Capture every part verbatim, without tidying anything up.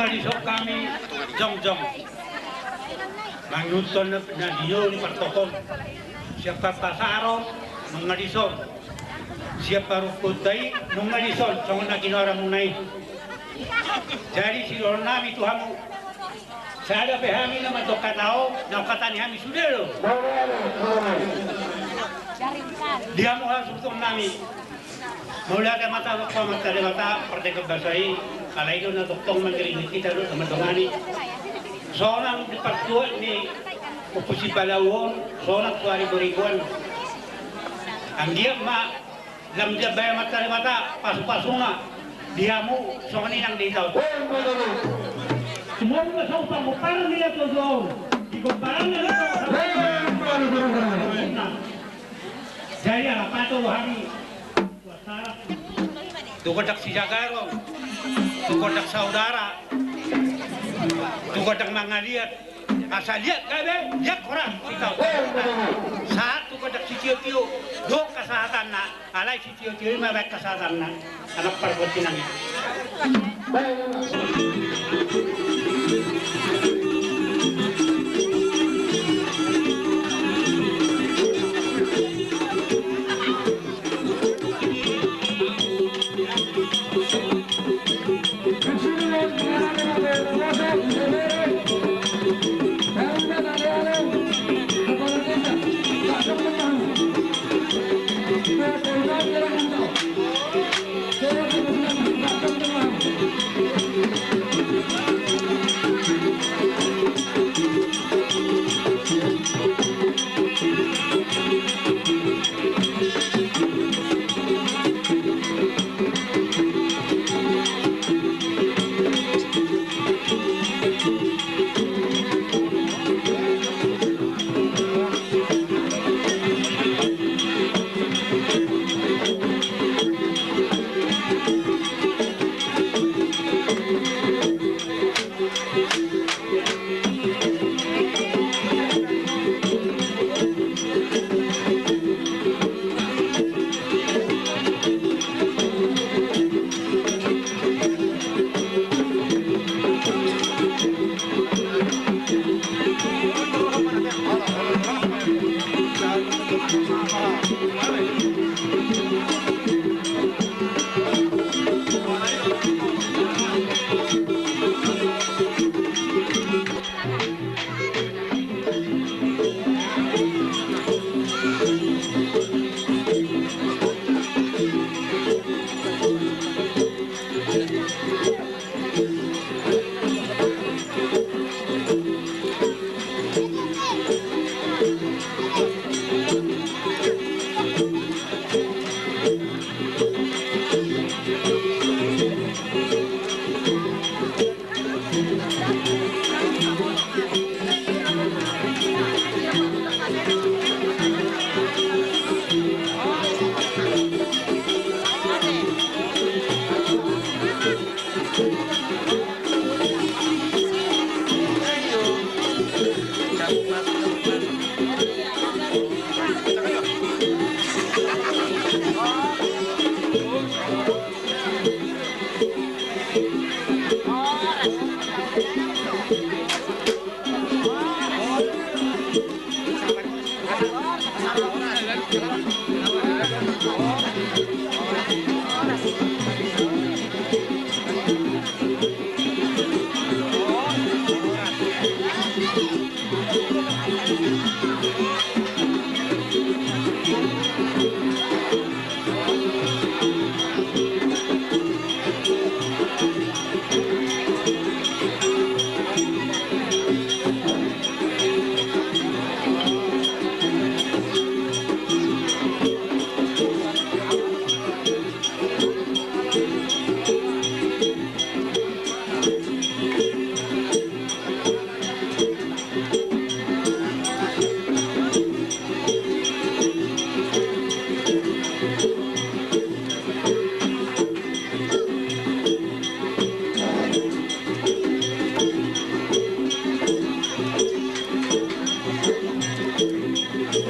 Dison hami jongjong mangihuthon na dison di partohon. Sian Pampasaron nunga dison, sian Parungkuta i nunga dison, songon na ginoaranmuna i. Jadi sidohonon nami tu hamu, sada pe hami na mandok hata on, naung hatani hami sude do. Di hamu hasuhuton nami. Mauliate ma tadokhon tu Amanta Debata pardenggan basa i, alai do na tongtong mangiringi hita do na mandongani. Sonang di partuat ni Ompu Sipalau on, sonang tu ari boriboan. Anggiat ma lam diambai Amanta Debata pasupasuna di hamu songon i nang di hita on. Semoga saupa-upa ni na tojo on di gomparan na jadi ala pato do hami. Tu gondang sijagaron, tu gondang saudara, tu gondang mangaliat, asa liat gabe, liat horas hita. Sahat tu gondang sitiotio, dohot hasahatanna, alai sitiotio i ma baen hasahatanna. Anak pargonti nami.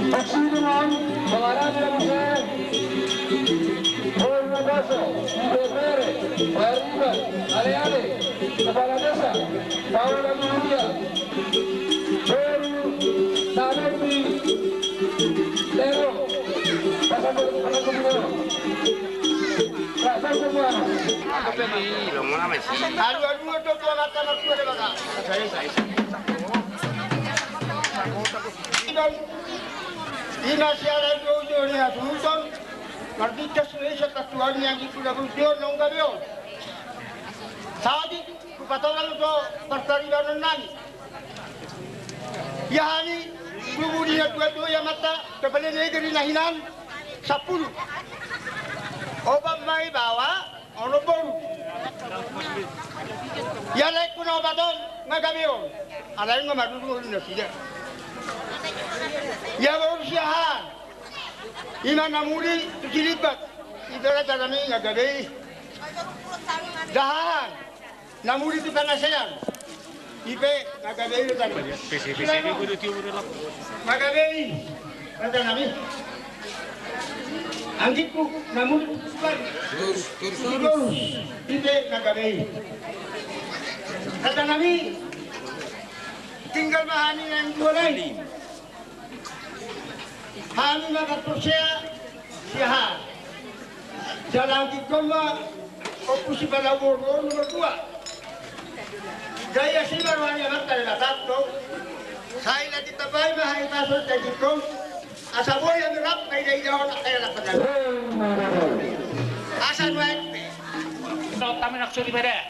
Pasidungan, pengarani na muse, Boy Nabaso, Ibebere, Bariban, Ale-ale. Kepala Desa, Paula Mulia, Boru, Taneti, Lero, Pasar Boru, Pasar Boru. Adu-adu do tu amanta na tuat. Ina siala do jo ni asuson. Mardika Sulawesi tatuan yang di Pulau Bujur nong gabe on. Sadik. Hupatorang do partaribanan nami. Ia hami, tubu di na tuatua ia mata, kepala negeri na hinan, sampulu. Opat ma i baoa, onom boru. Ia laengku na opat on, nga gabe on. Alai nga maruru nasida. Ia boru Siahaan. Ima na muli tu Silibat. Ipe raja nami nga gabe i. Dahahan. Na muli tu Pangasean. Ipe nga gabe i raja nami. Nga gabe i raja nami. Anggikku na muli tu Tuban. Ipe nga gabe i raja nami. Tinggal ma hami na dua nai. Hami ma parporsea Siahaan. Jala anggingkon ma Ompu Sipalabor on nomor dua. Gaya si ma roha ni amanta Debata do. Sai na ditambai ma hahipason di anggingkon. Asa boi hami rap na ida-ida on angka anak panjang. Asa nuaeng pe. Tama na suri pada.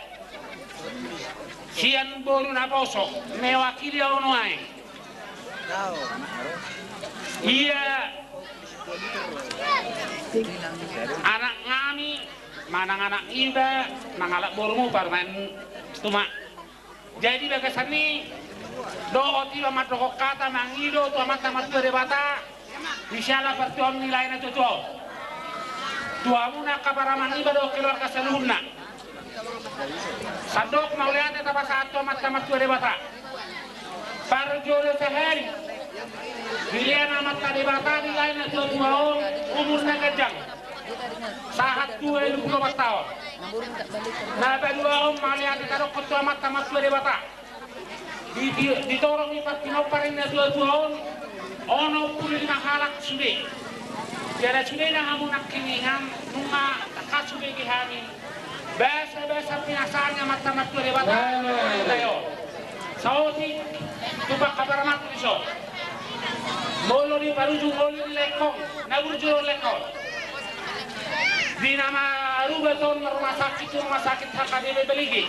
Sian boru naposo mewakili au nuaeng. Ia anak nami manang anak iba mangalap borumu parumaen tuma. Jadi bagasan i dohot iba mandok hata mangido tu amanta martua Debata. Di siala partuaon ni lae na tuatua on. Tu hamuna angka parumaen niba dohot keluarga saluhutna. Sandok mauliate tapasahat tu amanta martua Debata. Parjolo sahali dilehon amanta Debata di lae na tuatua on umur na ganjang. Sahat tua ualu pulu opat taon. Na paduahon mauliate tadokkon tu amanta martua Debata. Di, di, ditorop ni partinompar ni na tuatua on onom pulu lima halak sude. Jala sude na hamu nangkiningan nunga tangkas hubege hami basabasa pinasahat ni amanta martua Debata. Saotik tu pangkabar matu dison. Molo di parujung ngolu ni laengkon na burju do laengkon. Di na marubat on rumah sakit tu rumah sakit H K B P Belige.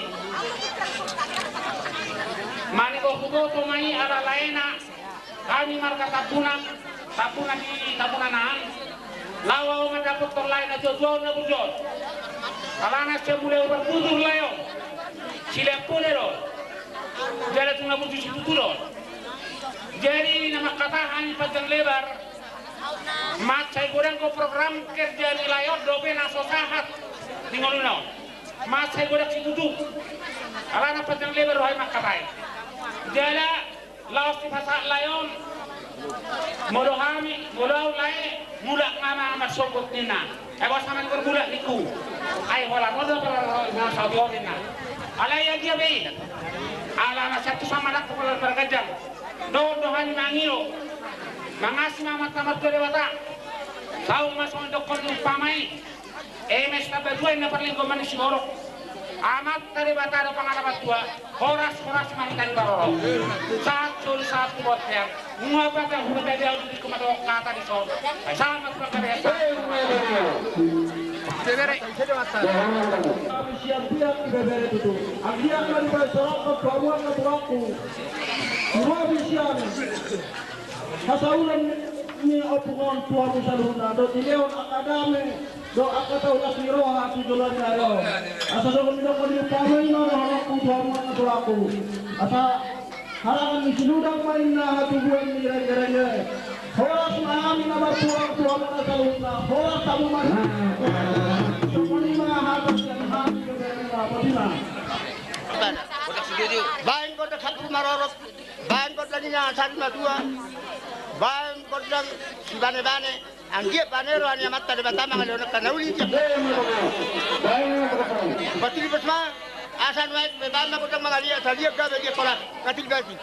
Mani bohu boto ma i ala laena hami marga Tambunan, Tambunan di Tambunan an. Laho au mandapothon lae na tuatua on na burju on. Alana sian mulai ubar tutur lae on. Silean pole do. Jala tung na burju situtu do. Jadi na mangkatai hami panjang lebar. Mansai godang do program kerja ni lae on dope na so sahat di ngoluna on. Mansai godang situtu. Alana panjang lebar do hami mangkatai. Jala laos dipasahat lae on. Molo hami, molo au lae, mulak nga ma marsonggot ninna. Ai boasa ma ningkon mulak ningku. Ai holan on do parsaotion ninna. Alai agia be i. Alana sian tu sama nangku holan marganjang. Dohot do hami mangido. Mangasi ma amanta martua Debata. Saung ma songon dokkon ni umpama i. Eme sitamba dua inna parlinggoman ni siborok. Amanta Debata do pangalaman tua. Horas horas ma hita diparorot. Sahat solu sahat tu bontean. Nunga bata hubata dia duduk kemado kata dison. Sama tu bangka desa. Sian biak di bebere tutu. Anggiat ma dipasahat tu hamu angka tuangku. Dua bisian. Hasaulan ni ompung on tu hamu saluhutna dohot dilehon angka dame dohot angka taulas ni roha tu joloan ni ari on. Asa songon nidok ni umpama i ma dohononku tu hamu angka tuangku. Asa harangan ni sinudang ma inna hatubuan ni raja-raja. Horas ma hami na martulang tu hamu na saluhutna. Horas hamu ma. Songon i ma hata sian hami. Baen gondang sampulu marorot. Baen gondang ni na sari matua. Baen gondang sibane-bane. Anggiat bane roha ni amanta Debata mangalehon angka na uli. Baen gondang. Patilipas ma. Asa nuaeng pe baen ma godang mangaliat, saliat gabe liat horas. Katik bati.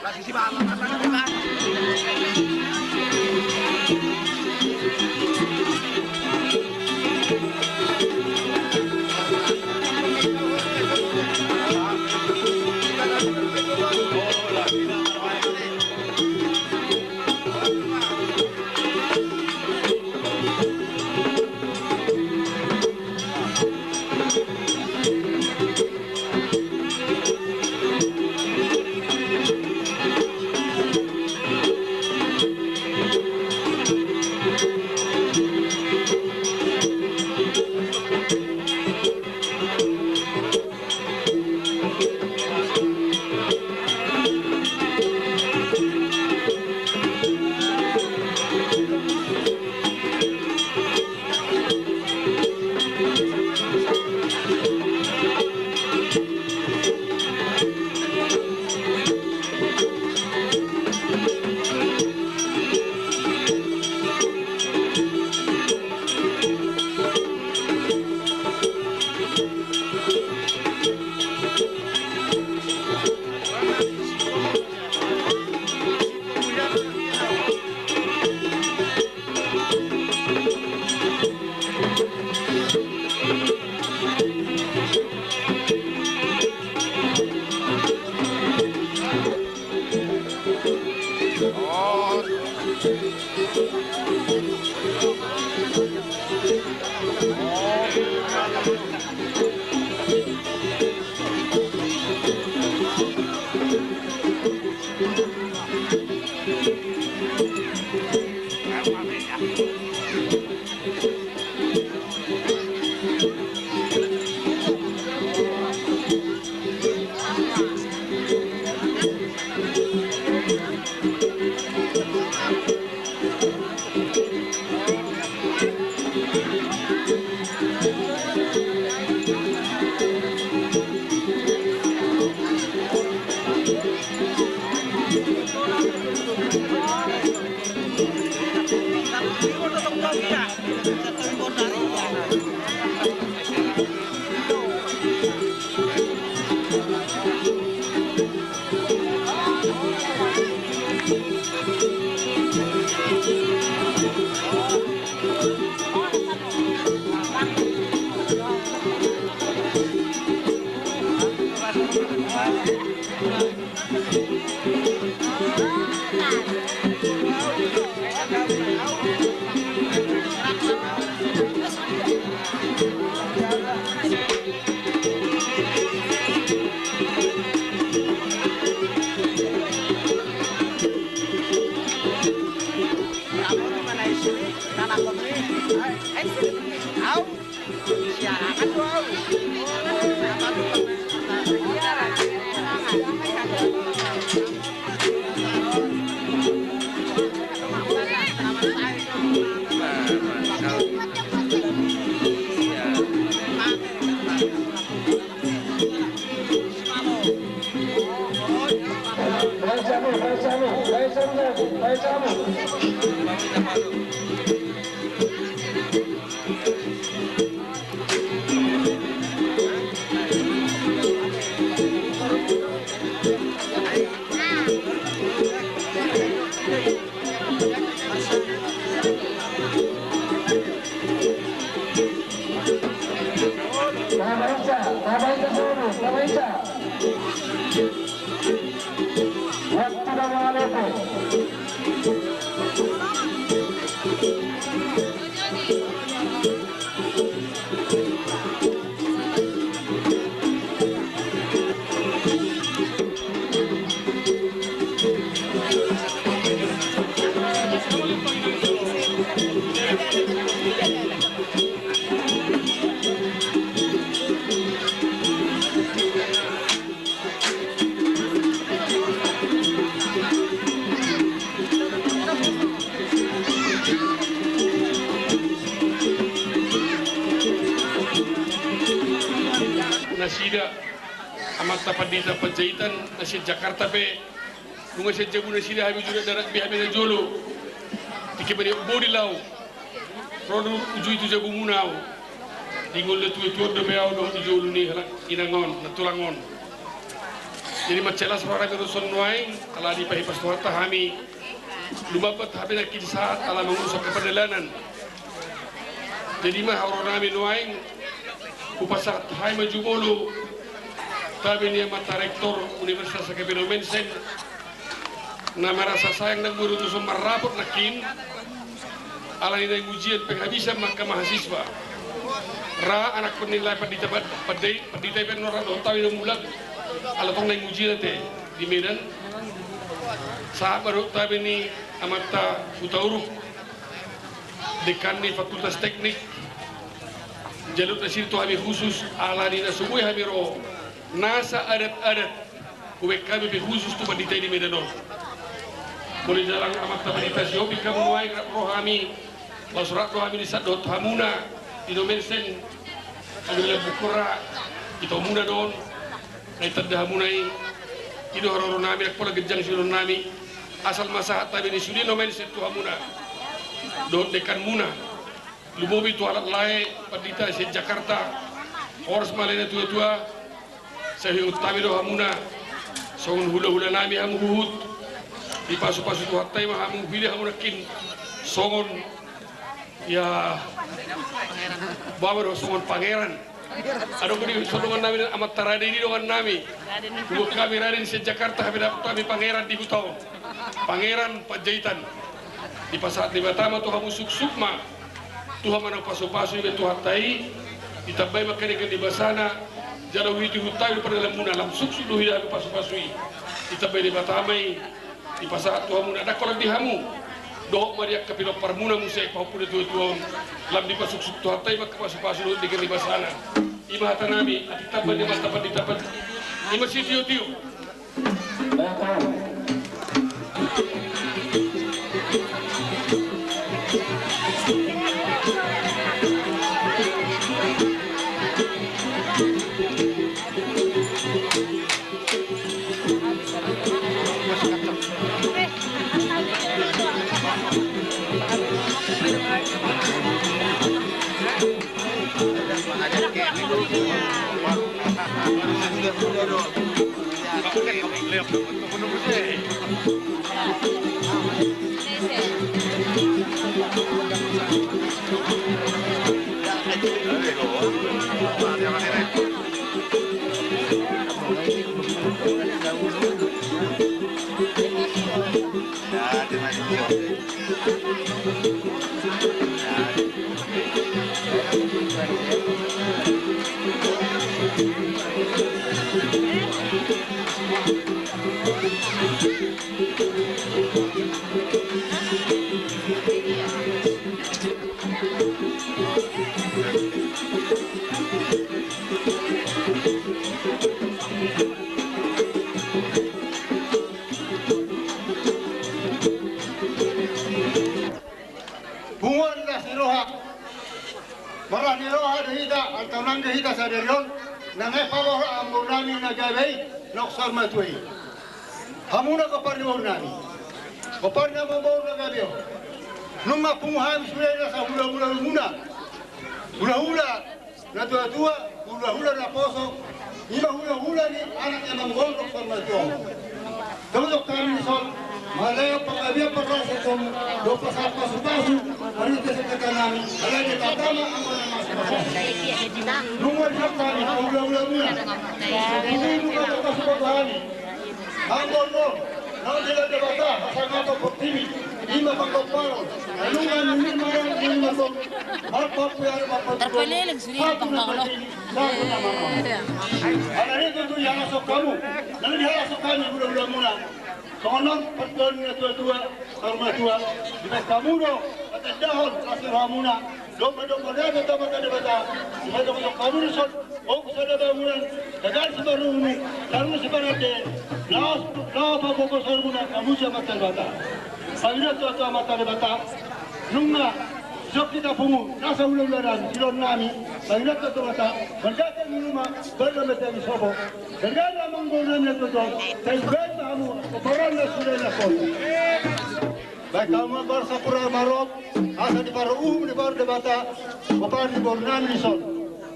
Nasida amanta Pandita Panjaitan na sian Jakarta pe, nunga sian jabu nasida hami jolo, darat be hami na jolo. Tingki maniop bodi laho. Ro do uju i tu jabumuna au. Dingol na tuatua dope au dohot di jolo ni halak inang on, na tulang on. Jadi mansai las roha nami ro son nuaeng, ala dipahipas Tuhanta hami. Lumambat hami nangkin sahat ala mangurus angka pardalanan. Jadi ma haroronami nuaeng, hupasahat hami ma jumolo tabe ni amanta rektor Universitas H K P Nommensen, na marasa sayang nang boru tu son marrapot nangkin. Ala ni naeng ujian penghabisan ma angka mahasiswa. Ra anakkon ni lae pandita, pandita, pandita i pe annon ra dohot hami do mulak. Ala tong naeng ujian ate di Medan. Sahat ma dohot tabe ni amanta Hutauruk, dekan ni Fakultas Teknik. Jalo nasida tu hami khusus ala ni na so boi hami ro nasa adat-adat. Hubaen hami pe khusus tu pandita i di Medan on. Molo di dalan amanta pandita Sihombing hamu nuaeng, rap ro hami. Laos rap do hami di san dohot hamuna di Nommensen. Hami di lambungkon ra, ito muna do on. Na itanda hamuna i. I do haroronami, ndang pola ganjang sidohononnami. Asal ma sahat tabe ni sude Nommensen tu hamuna dohot dekanmuna. Lumobi tu halak lae pandita sian Jakarta. Horas ma ale natuatua. Sai huingot hami do hamuna songon hulahulanami hamu huhut. Dipasupasu Tuhanta i ma hamu, huida hamu nangkin songon, ya, baba do songon pangeran. Adong do di son dongannami, amanta Raden i dongannami. Huboan hami Raden sian Jakarta, hami dapot hami pangeran di huta on. Pangeran Panjaitan. Dipasahat Debata ma tu hamu, suksuk ma. Tuhan ma na pasupasu, dibaen Tuhanta i. Ditambai ma angka denggan ni basana. Jala huhut-huhut hami do pardalanmuna, lam suksuk do huida hami pasupasu i. Ditambai Debata ma i. Dipasahat tu hamuna, ndang holan di hamu dohot ma di angka pinomparmuna muse pahompu ni tuatua on. Lam dipasuksuk Tuhanta i ma angka pasupasu dohot denggan ni basana. I ma hatanami, atik tamba ni amanta pandita, i ma sitiotio. Punguan las ni roha. Marlas ni roha do hita, antong nangge hita sadari on, nang e paboa amang boru nami na gabe i, nongsa matua i. Hamuna pompar ni boru nami. Pompar ni amang boru na gabe on. Nunga pungu hami sude nasa hulahula muna. Hulahula natuatua, hulahula naposo, i ma hulahula ni anak ni amang boru nongsa matua on. Tongtong hami dison, maradophon panggabean parhorasan tu hamu, dohot pasahat pasupasu, marhite sengketa nami, alai Debata ma anggo na mamasu-masu. Nunga dison hami, hulahula muna. Nunga dison hami, Anggo on, naung dilehon Debata hasangapon portibi, i ma panggomparon, na nunga nunga marang nunga tong, marpampuian marpampuian. Terpeleleng sudah di pangkal lo. Ala ni tutu dihalashon hamu, nang dihalashon hami hulahula muna. Songon on, partuatua, saur matua, dibahen hamu do patandahon las ni rohamuna. Domba-domba na tama tama Debata, dibahen hamu do son. Ogo sada bangunan, tagal simarungu, tarungu simarande, laos, laos pagogo saur matua, hamu sian amanta Debata. Pangidoan tu amanta Debata, nunga, sian hita pungu, nasa hulahula nami, sidohonon nami, pangidoan tu Debata, mardame ni ruma, mardame ni sopo. Gargana amang boru nami na tuatua, sai bahen ma hamu, pomparan na sude na poso. Bahen hamu ma boras sampurna marot, asa diparrohahon, diparrohahon Debata, pomparan ni boru nami dison.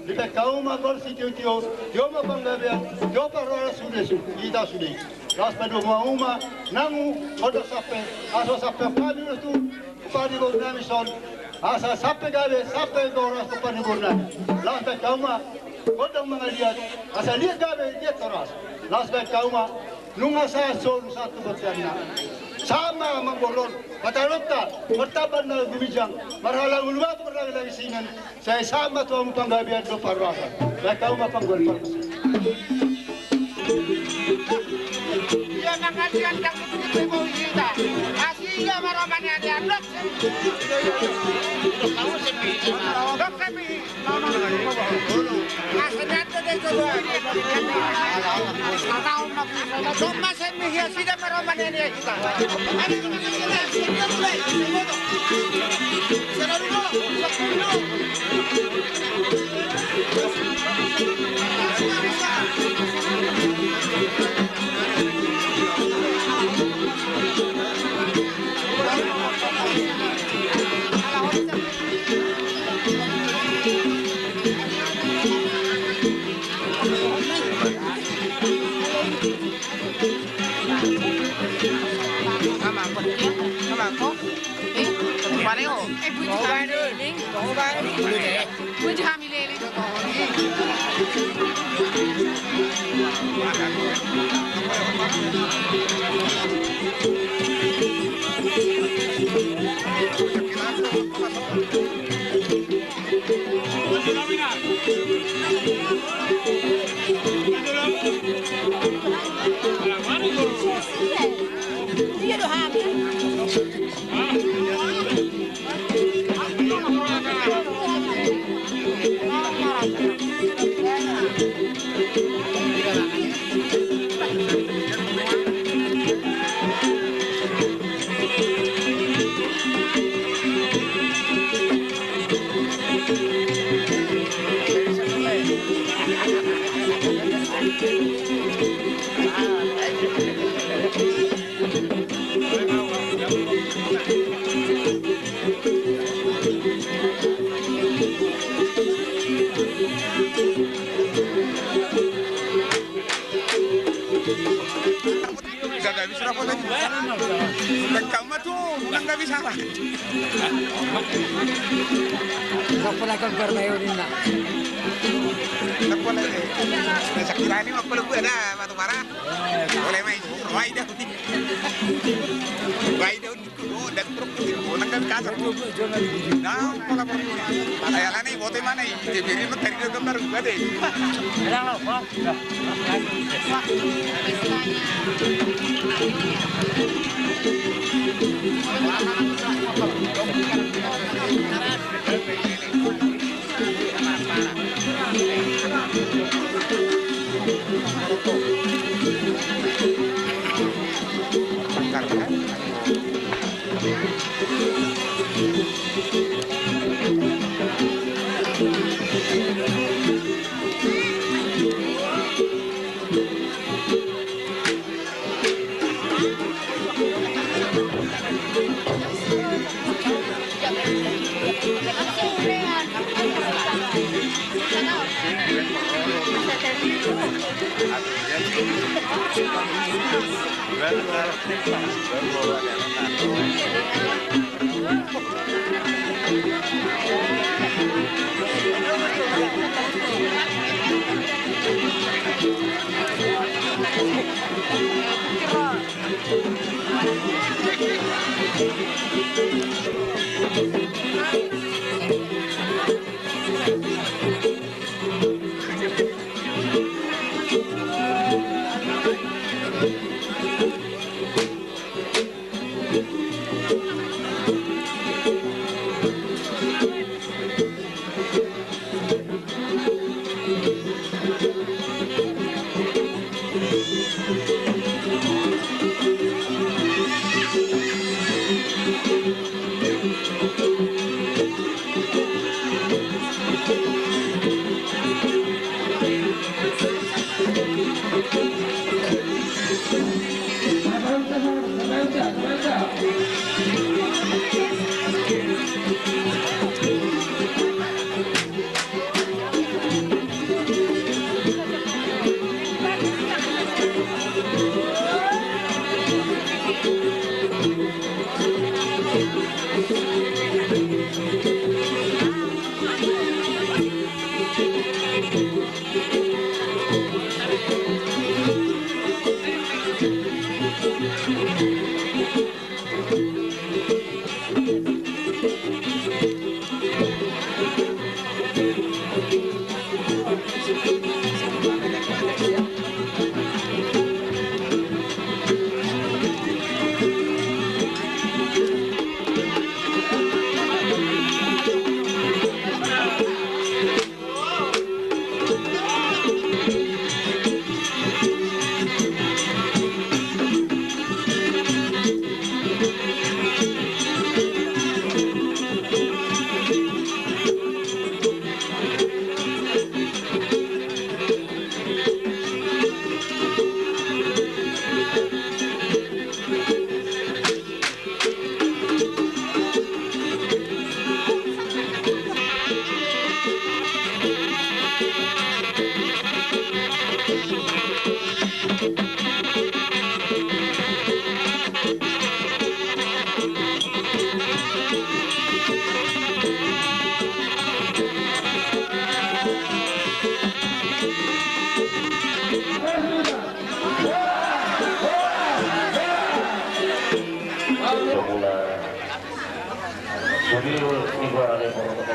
Dibaen hamu ma gor sitiotio, tio ma panggabean, tio parhorasan sude, sude hita sude. Laos padomu hamu ma nang gondang sampe, asa sampe hami do tu umpar ni boru nami son, asa sampe gabe, sampe horas tu umpar ni boru nami. Laos baen hamu ma gondang mangaliat, asa liat gabe, liat horas. Laos baen hamu ma nunga sahat solu sahat tu bonteanna. Sahat ma amang boru on, pataranta martamba na guminjang, marhalangulu batu marlangilangsi ingan, sai sahat ma tu hamu panggabean dohot parhorasan. Baen hamu ma panggabean. Ia mangaliat dang tutu boi hita. Asi ia ma ro manaliat dok. Dok kami. Gagal bisa apa lagi? Engkau mah tuh, nang gak bisa lah. Nggak pernah gambar mayo ini, nak. Nggak pernah. Nah, sakirani mah perlu gue ada batu bara. Boleh main. Wai daun. Wai daun. Oh, dan truk itu, oh, nang kami kasar. Nah, pola pola. Ayah lani, bote mana i? Dia beri menteri dia gambar gua deh. Bilang lo, Bang.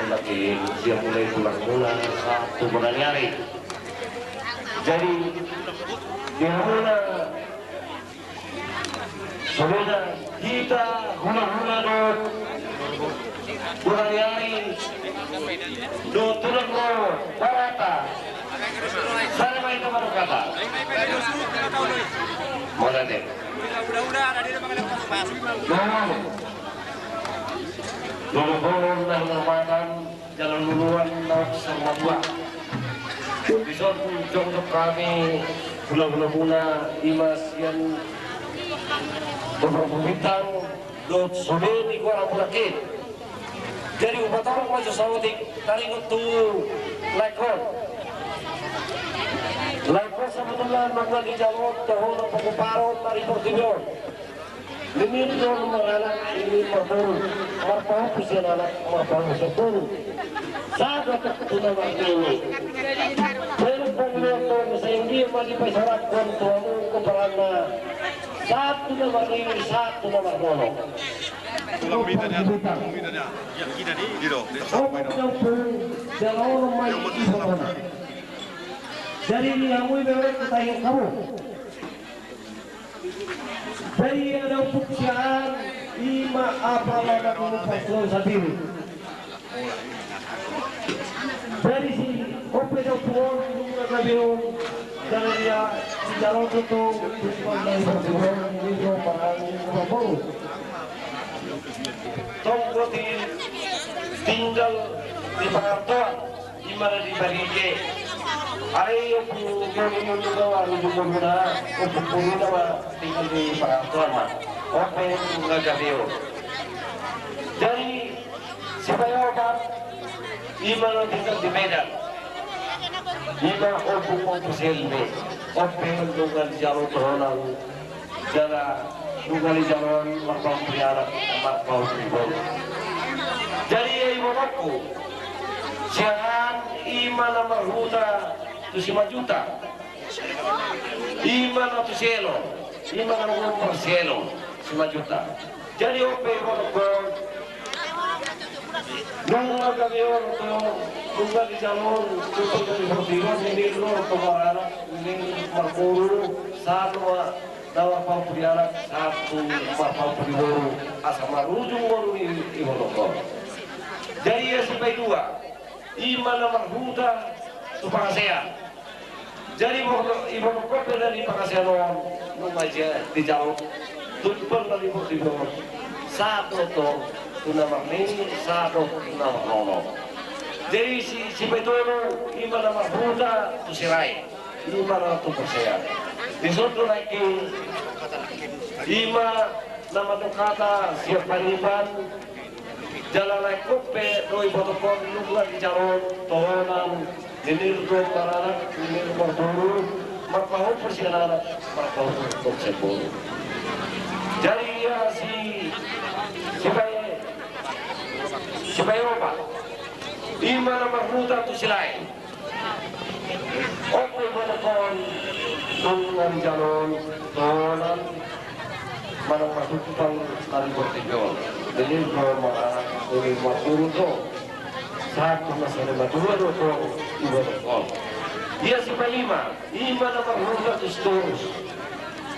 Lagi siap mulai tulang muna satu menaniari. Jadi di muna Saudara kita hula-hula do, hula-hula do tulang ro barata. Sana main teman kata. Mana deh? Mana? Dulu-dulu nah, hormatan. Jala luluan naung sanga dua. Dison jongjong hami hula-hula muna ima sian Borbor Bintang dohot sude di Kuala Murakin. Jadi hupatorang ma jo saotik taringot tu laengkon. Laengkon sabotulna nunga dijalo tohonan pangkuparon na di portibi on. Ninna do maranak, ninna marboru, marpahompu sian anak, marpahompu sian boru. Sada tu na marnini. Perut bang nonton, sehingga ma dipaisarahon tu hamu kepalanna. Satu na marnini, satu na marnono. Tulang mita dia, tulang mita dia. Iya, mita dia. Gitu. Oke, jalaon mai di sana. Jadi di hamu ibarat kita yang kamu. Jadi ada buktian ima apa lada dulu paslon sandiri. Jadi si ope do puon dulu na gabe on. Jadi dia di dalam tutu. Tutu pandai berjuang di rumah. Tongkoti tinggal di Pangartoan. Ima na di Barige. Ai ompu goni nundu gawa nundu gomuna, ompu goni gawa tinggal di Pangartoan ma. Ope nunga gabe on. Jadi sipaiopat ima na tinggal di Medan. Ima ompu-ompu selbe. Ope nunga dijalo tohonan. Jala nunga dijalo marpahompu ni anak, marpahompu ni boru. Jadi ia ibotongku, sian ima na marhuta tu Simanjuntak, ima na tu Selo, ima na nunga marsielo Simanjuntak. Jadi ope ibotongku, nunga gabe on tu, nunga dijalo on tu, tu, tu, tu, tu, tu, tu, tu, tu, tu, marboru, satu, na marpahompu ni anak, satu marpahompu ni boru, asa marujung boru ni ibotongku on. Jadi ia sipaidua, ima na marhuta tu Pangasean. Jadi ibotongku pe na di Pangasean on, nunga dijalo, tumpal na di portibi on. Sahat do tu na marnini, sahat do tu na marnono. Jadi si, sipaitolu, ima na marhuta tu Sirait. Ima na tu Pangasean. Dison do nangkin ima na mandok hata sian Panipan. Jala laengkon pe do ibotongkon nunga dijalo tohonan, ninna do maranak, ninna do marboru, marpahompu sian anak, marpahompu sian boru. Jadi ia si, sipai, sipaiopat, ima na marhuta tu Sirait. Ope ibotongkon nunga dijalo tohonan manang martumpal na di portibi on. Jadi do maranak, marboru do. Sahat tu na saur matua do ibotongkon. Ia sipaima, ima na marhuta tu Sitorus.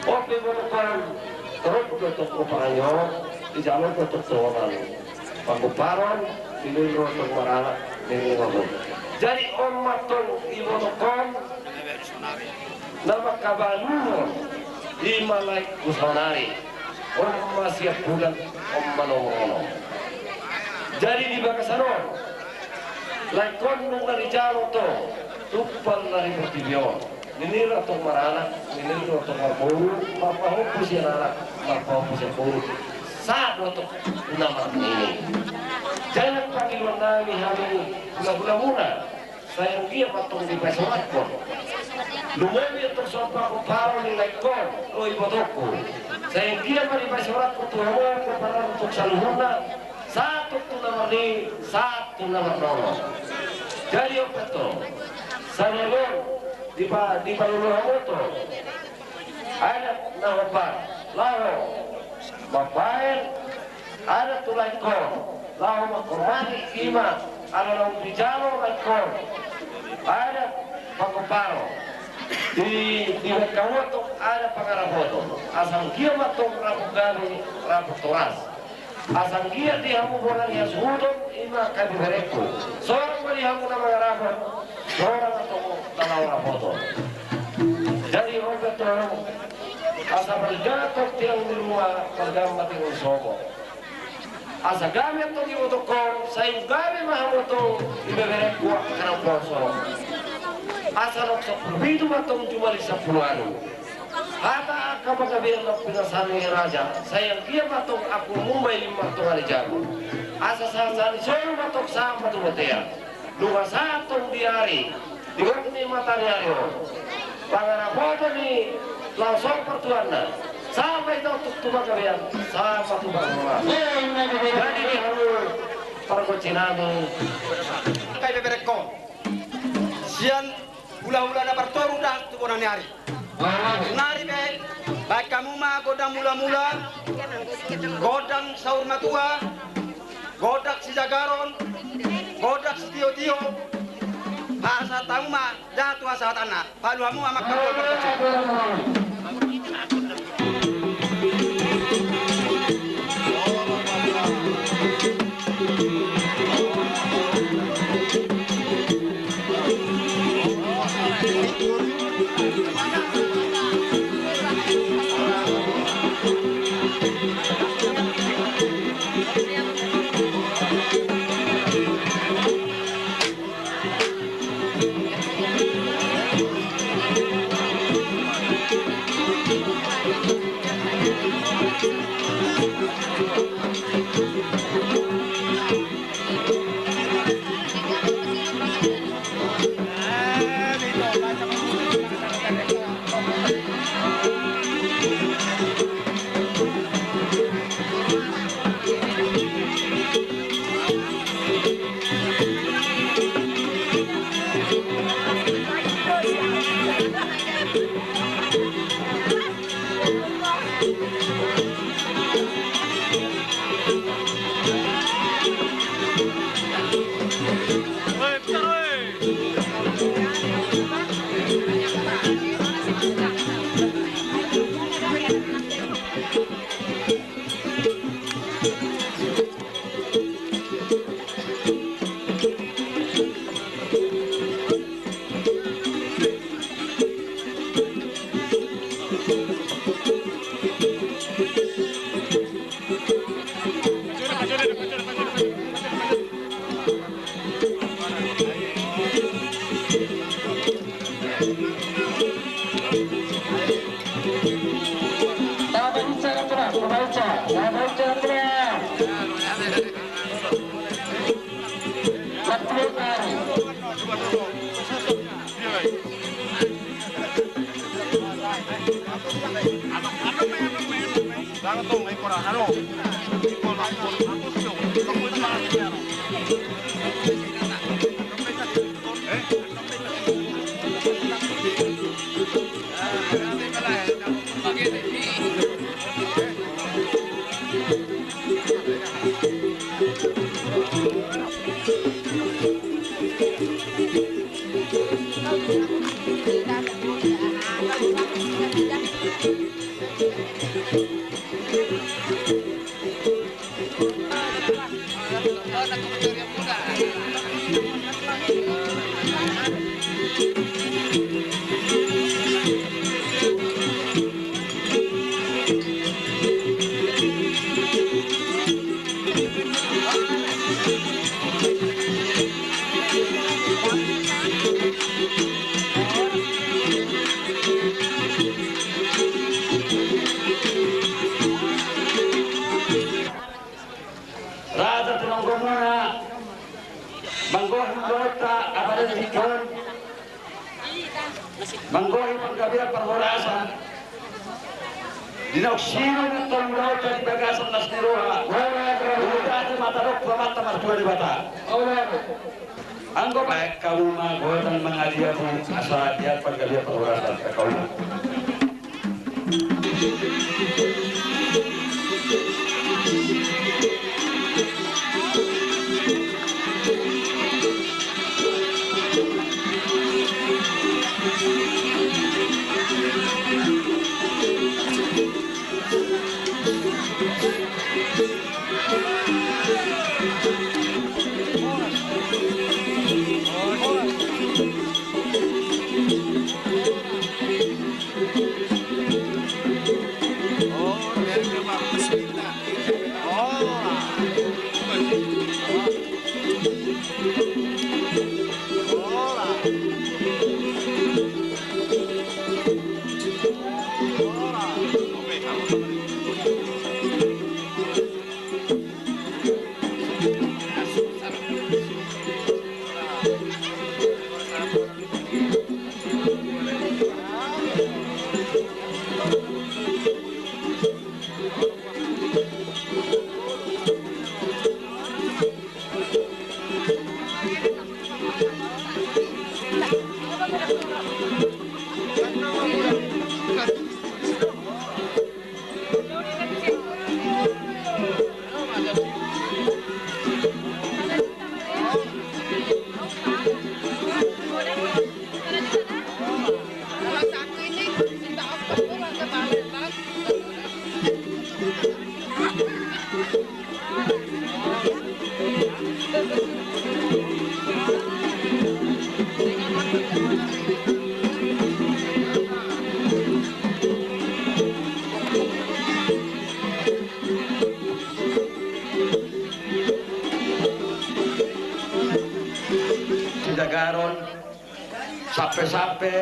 Ope ibotongkon, torop do tong pangayo, dijalo do tong tohonan. Pangkuparon, ninna do tong maranak, ninna do tong. Jadi on ma tong ibotongkon, na mangkabaluhon, ima laengku saonari, on ma siampudan, on ma na onom. Jadi di bagasan on, laengkon nunga dijalo tong, tumpal na di portibi on. Ninna do tong maranak, ninna do tong marboru, marpahompu sian anak, marpahompu sian boru. Sahat do tong tu na marnini. Jadi pangidoan nami hami hula-hula muna, sai anggiat ma tong dipaisurathon. Lumobi tong songon pangkuparon ni laengkon, o ibotongku. Sai anggiat ma dipaisurathon tu hamu, pomparan tong saluhutna. Sahat tu na marnini, sahat tu na marnono. Jadi on pe tong, sadari on, dipa-, dipalulu hamu tong adat na hombar, laho mambahen adat tu laengkon. Laho manghormati ima, ala naung dijalo nangkin adat panggomparon. Di, dibahen hamu antong adat pangarapoton. Asa anggiat ma antong rapot gabe, rapot horas. Asa anggiat di hamu bona ni hasuhuton, ima angka ibeberengku. Sorang ma di hamu na mangarapot, sorang antong na laho rapoton. Jadi on pe antong, asa marga antong tiang ni ruma, marga ma tiang ni sopo. Asa gabe antong ibotongkon, sai gabe ma hamu antong ibeberengku angka na poso. Asa naung sampulu pitu ma antong jumadi sampulu ualu. Hata angka panggabean na pinasahat ni raja, sai anggiat ma antong ampulmu ma i lima antong ari jabu. Asa sahat-sahat ni solu ma antong sahat ma tu bontean. Nunga sahat antong di ari, di gok ni mata ni ari on, pangarapoton ni laos on partuanna, sahat ma i antong tu panggabean, sahat ma tu parhorasan. Jadi di hamu pargonsi nami. Angka ibeberengkon, sian hulahula na partoru dahat tu bona ni ari. Nari pe, bahen hamu ma gondang mulamula, gondang saur matua, gondang sijagaron, gondang sitiotio, asa hamu ma dahat tu hasahatanna. Palu hamu amang hamu. Raja tinonggomuna, manggohi ulaonta, apala di tingki on, manggohi panggabean parhorasan. Di na unsirang antong ulaonta di bagasan las ni roha, ulaonta di mata dok tu Amanta Martua Debata. Anggo bahen hamu ma gondang mangaliabu asa diat panggabean parhorasan, bahen hamu ma. Sijagaron, sampe-sampe,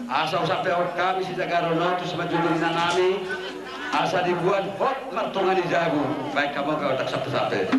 asa husampehon hami sijagaron on tu simanjujung inanami, asa dibuat hot martonga ni jabu, baen hamu angka otak sampe-sampe.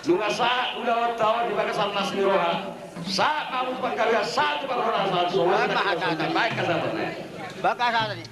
Nunga sahat ulaonta on di bagasan las ni roha, sahat ma hamu tu panggabean, sahat tu parhorasan, songon i ma hata. Baen hasahaton. Baen hasahaton.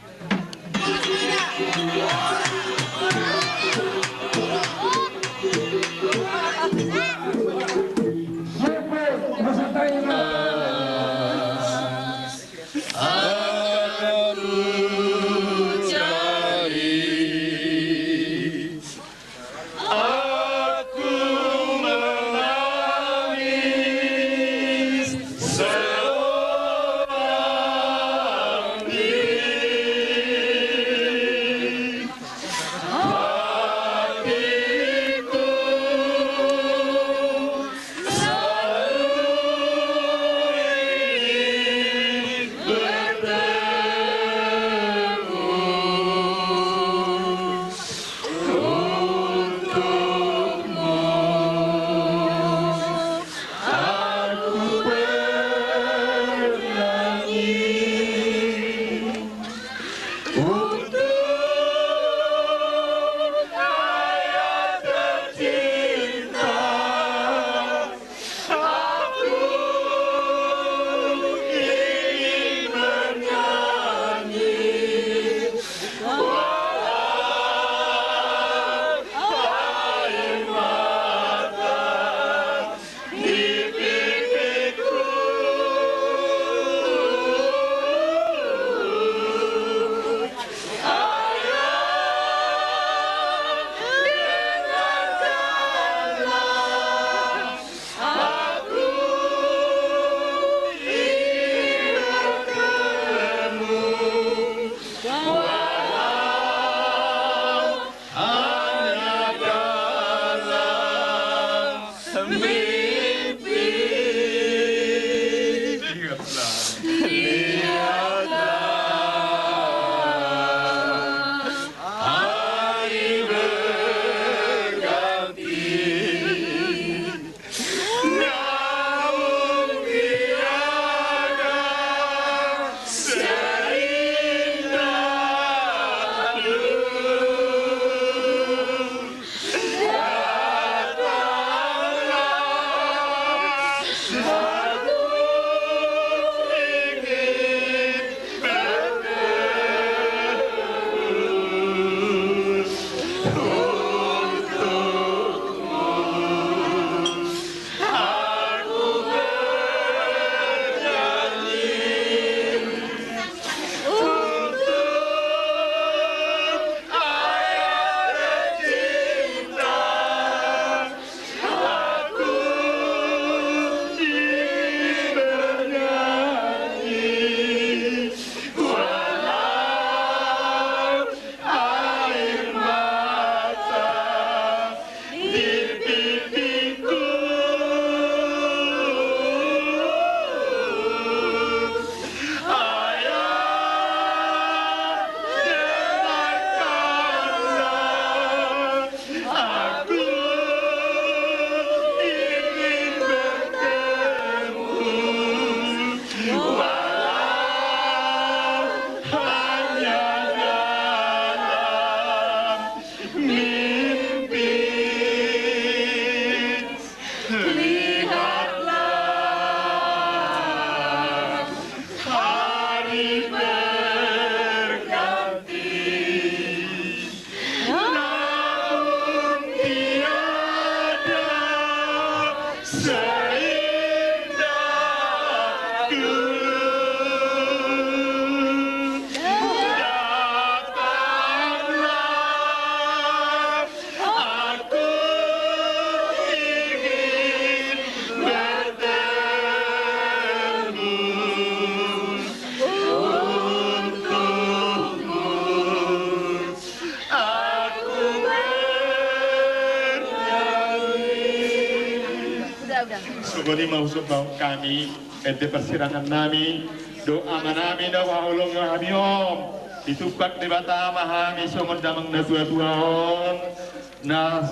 Boni ma husomba hami, ende parsirangan nami, dohot ama nami na huhaholongi hami on, ditumpak Debata ma hami songon damang na tua-tua on, na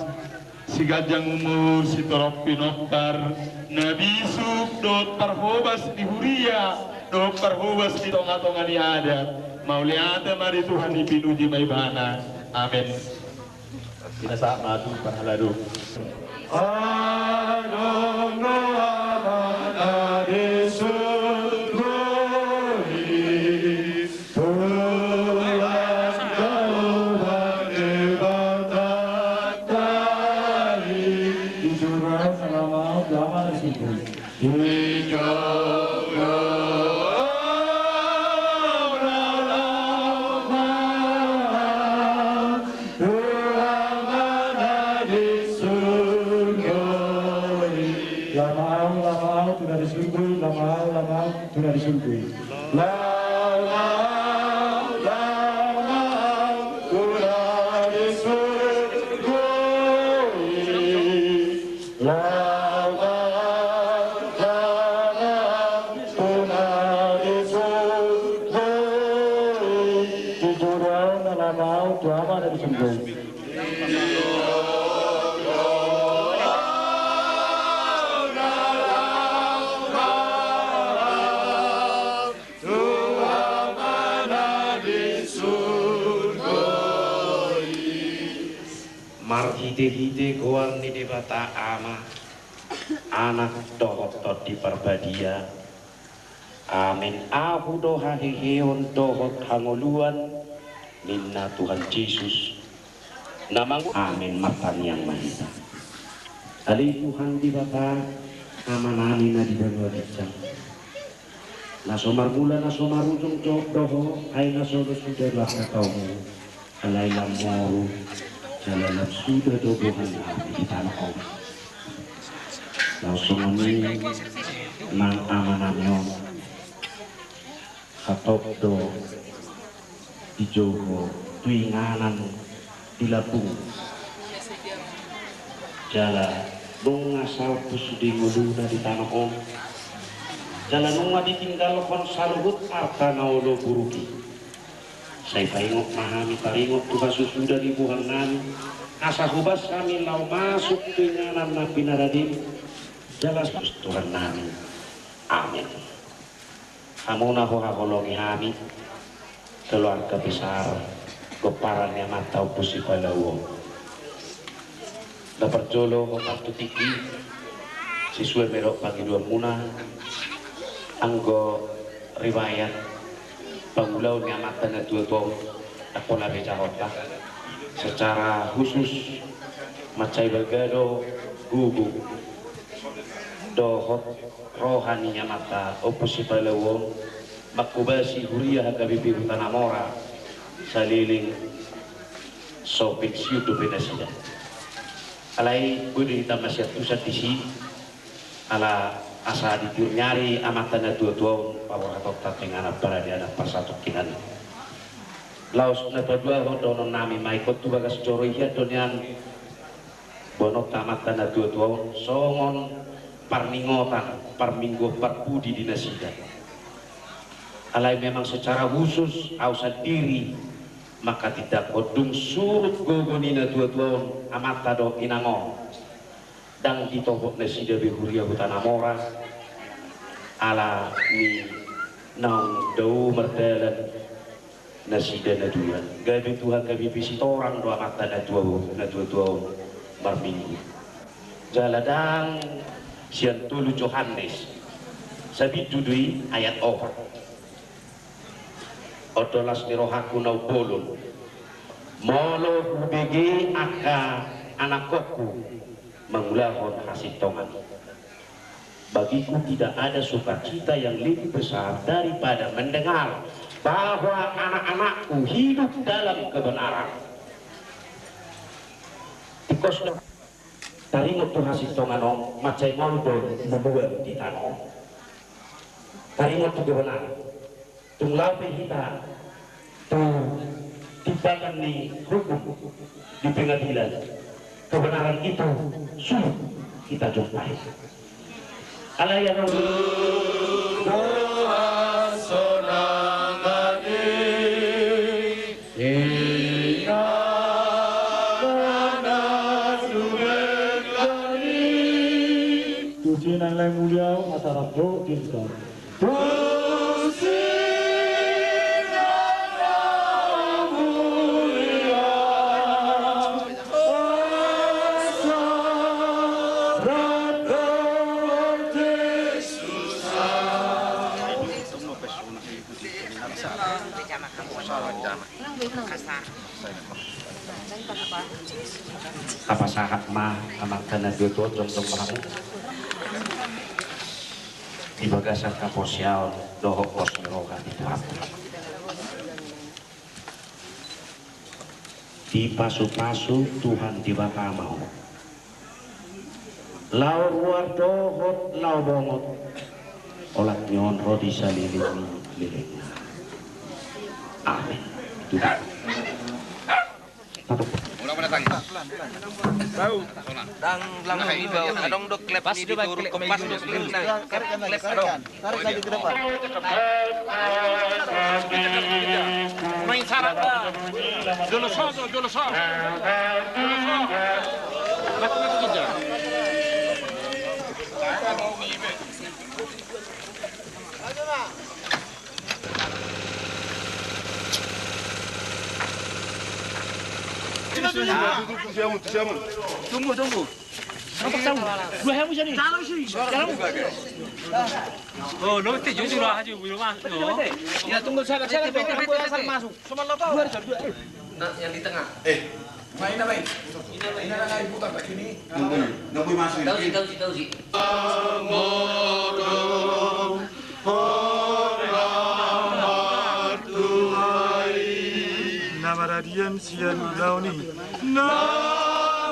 siganjang umur, sitorop pinompar, na bisuk dohot parhobas di huria, dohot parhobas di tonga-tonga ni adat. Mauliate ma di Tuhan, dipinuji ma ibana. Amen. Pinasahat ma tu parhalado. Adong do amana di surgo i, Tuhan Jahowa Debatanta i. Di surgo i, salama, salama di surgo i. Di surgo i, salama. Tuhan ma na di surgo i. Lamang, lamang, tu na di surgo i, lamang, lamang, tu na di surgo i. Lamang, lamang, tu na di surgo i. Lamang, lamang, tu na di surgo i. Di surgo i, lamang, tu ama na di surgo i. Marhite-hite goar ni Debata Ama, Anak dohot Tondi Parbadia. Amen. Ahu do haheheon dohot hangoluan, ninna Tuhan Jesus. Na mangu-, amen, martangiang ma hita. Ale Tuhan Debata, Amanami na di banua ginjang, na so marmula na so marujung jo-, do Ho, ai na so do suda do angka taonmu. Alai lam moru, jala lam suda do bohal nami di tano on. Laos songon i nang amanami on, hatop do dijou Ho tu inganan di lambung. Jala nunga salpu sude ngoluna di tano on. Jala nunga ditinggalhon saluhut arta na olo buruk i. Sai paingot ma hami taringot tu hasusuda ni bohal nami, asa hobas hami laho masuk tu inganan na pinaradim, jala Tuhan nami. Amen. Hamu na huhaholongi hami, keluarga besar pomparan ni amanta Ompu Sipalua on. Na parjolo, partutik i, sesuai ma dohot pangidoanmuna, anggo riwayat pangulaon ni amanta na tuatua on, anggo na bejahotta, secara khusus mansai balga do gogo dohot roha ni amanta Ompu Sipalua on, manghobasi huria H K B P Huta Namora saleleng so pensiun dope nasida. Alai boi do hita masiantusan disi, ala asa di tiur ni ari amanta na tuatua on paborhatonta tu inganan parade adat parsatongkinan. Laos na paduahon dohonon nami ma ingkon tu bagas joro i, hian do nian boanonta amanta na tuatua on songon parningotan, parmingguon parpudi di nasida. Alai memang secara khusus ahu sandiri manghatindanghon dung surut gogo ni na tuatua on, amanta dohot inang on, ndang ditobok nasida be huria Huta Namora ala ni naung dao mardalan nasida na dua. Gabe tu H K B P Sitorang do amanta na tua, na tuatua on marminggu. Jala ndang sian tolu Johannes, sabindu do i, ayat opat. On do las ni rohangku na umbolon, molo hubege angka anakkonku mangulahon hasintongan. Bagiku tidak ada sukacita yang lebih besar daripada mendengar bahwa anak-anakku hidup dalam kebenaran. Tingkos do taringot tu hasintongan on, mansai ngolu do mual di tano on. Taringot tu kebenaran. Tung laho pe hita tu timbangan ni hukum di pengadilan, kebenaran itu sulit kita jumpai. Alai adong do hasonangan i, inganan na tumenggang i. Tusi na lae mulia, asa rap do di hita. Tapasahat ma amanta na dua tuat, jongjong ma hamu di bagasan haporseaon dohot pos ni roha di Tuhanta. Dipasupasu Tuhan Debata ma ho, laho ruar dohot laho bongot, olat ni on ro di saleleng ni lelengna. Amen. Tuhan. Ndang, ndang, adong do klep ni di Toru, kompas do klep na. Klep, klep, adong. Tarik lagi ke depan. Main sarap, Bang. Jolo so, jolo so. Jolo so. Mati, mati kita. Tunggu, tunggu. Dua hamu sini. Oh, lo te jujur aja, belum masuk. Ya, tunggu, sabar, sabar, bete, bete, bete, asal masuk. Cuma lo tahu. Dua, dua, eh. Nah, yang di tengah. Eh, main apa ini? Ini apa ini? Ini apa ini? Putar tak ini? Nunggu, nunggu masuk. Tahu sih, tahu sih, tahu sih. Amoro. Hora martuai. Na maradian sian ulaon i. Na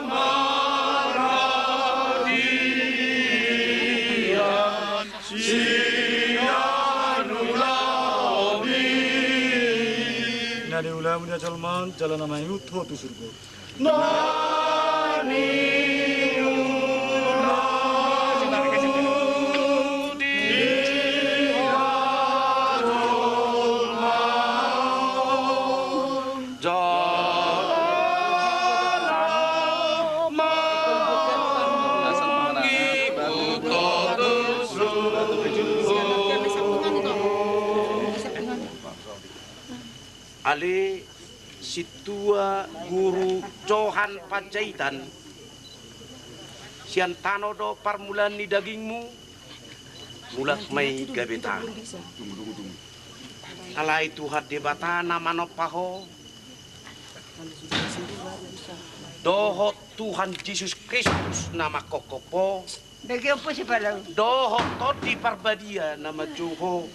maradian sian ulaon i. Na niula muna jolma, jala na mangihut ho tu surgo. Ale sintua guru Johan Panjaitan, sian tano do parmulaan ni dagingmu, mulak ma i gabe tano. Alai Tuhan Debata na manompa ho, dohot Tuhan Jesus Kristus na manghophop ho, dohot Tondi Parbadia na manjou ho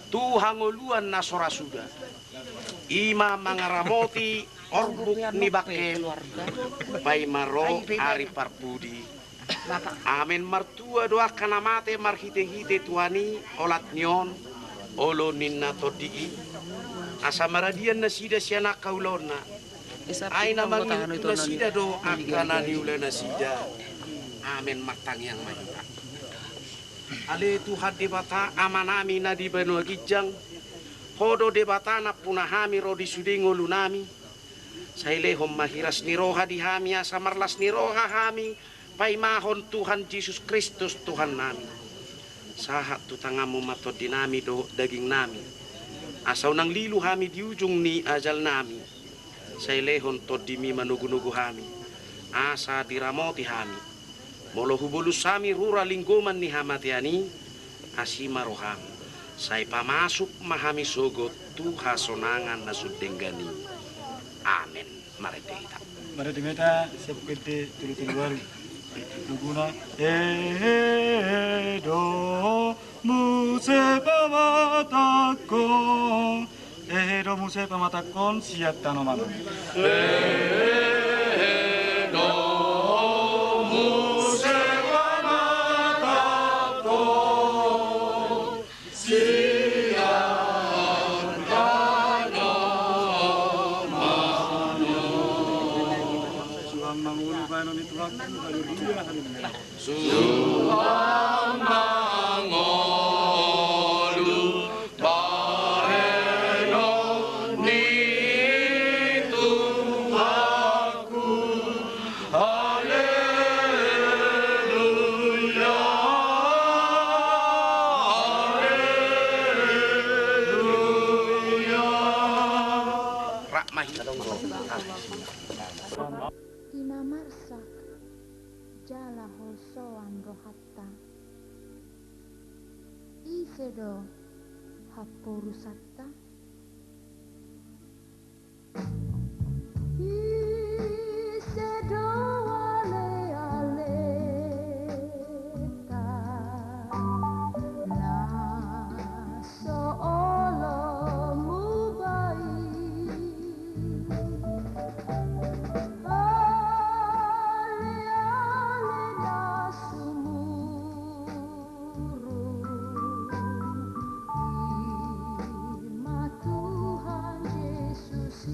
tu hangoluan na so ra suda. I ma mangaramoti orbuk ni bangkem, paima ro ari parpudi. Amen. Martua do angka na mate marhitehite Tuhan i, olat ni on, olo ninna Tondi i, asa maradian nasida sian angka ulaonna. Ai na mangihut tu nasida do angka na niula nasida. Amen. Martangiang ma hita. Ale Tuhan Debata, Amanami na di banua ginjang, Ho do Debata nampuna hami ro di sude ngolunami. Sai lehon ma hiras ni roha di hami, asa marlas ni roha hami paimahon Tuhan Jesus Kristus Tuhannami. Sahat tu tanganmu ma tondinami dohot dagingnami, asa unang lilu hami di ujung ni ajalnami. Sai lehon tondimi manogunogu hami, asa diramoti hami. Molo hubolus hami rura linggoman ni hamatean i, asi ma roham, sai pamasuk ma hami sogot tu hasonangan na sun denggan i. Amen. Marende hita. Marende ma hita, siap kente tolu tolu ari. Tuguna. Ehe do muse pamatangkon. Ehe do muse pamatangkon sian tanoman. Ehe do muse pamatangkon sian tanoman. Suang mangolu baenon ni Tuhan. Haleluya, haleluya. Suang ma jala holsoan rohanta. Ise do hamporusanta? Ise do alealeta na so olo muba i? Aleale na sumurung i ma Tuhan Jesus i.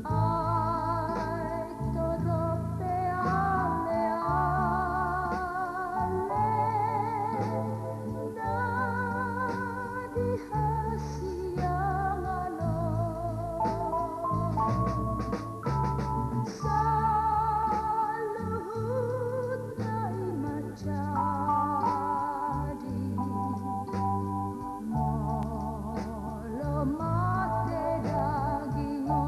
Ai torop pe aleale na di hasiangan on, saluhutna i ma jadi molo mate daging on.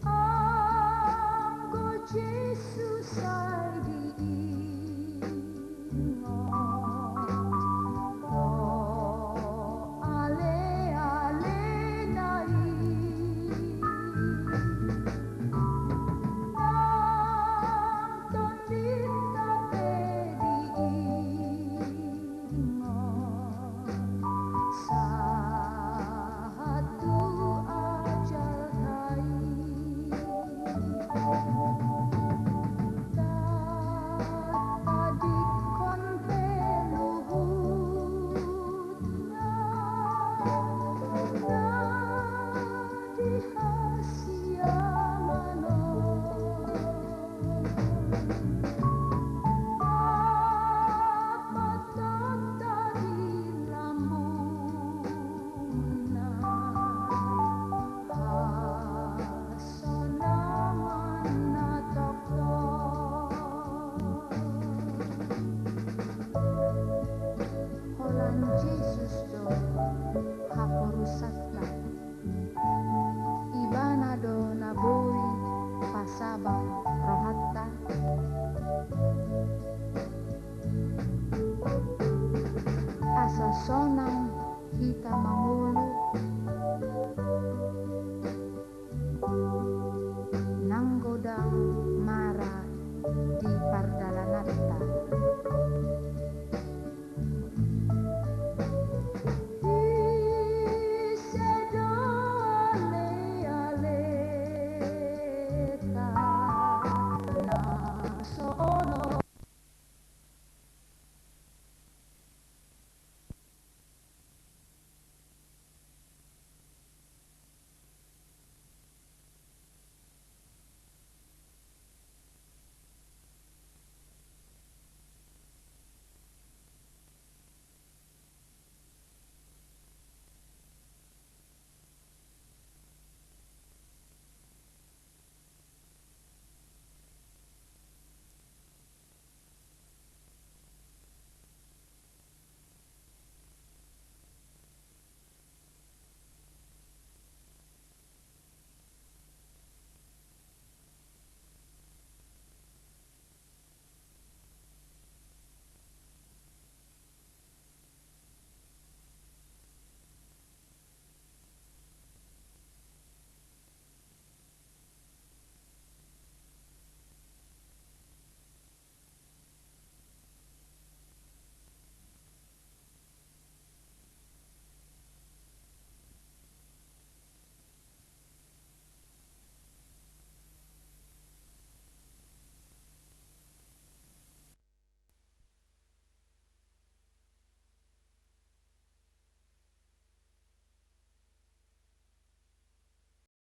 Anggo Jesus sai diingot do alealena i, nang tondinta pe diingot sahat tu ajalta i. Tatadikkon pe luhutna na di hasiangan on. Dapotonta di lambungna hasonangan na tongtong. Holan Jesus do hamporusanta. Ibana do na boi pasabam rohanta, asa sonang hita mangurupi.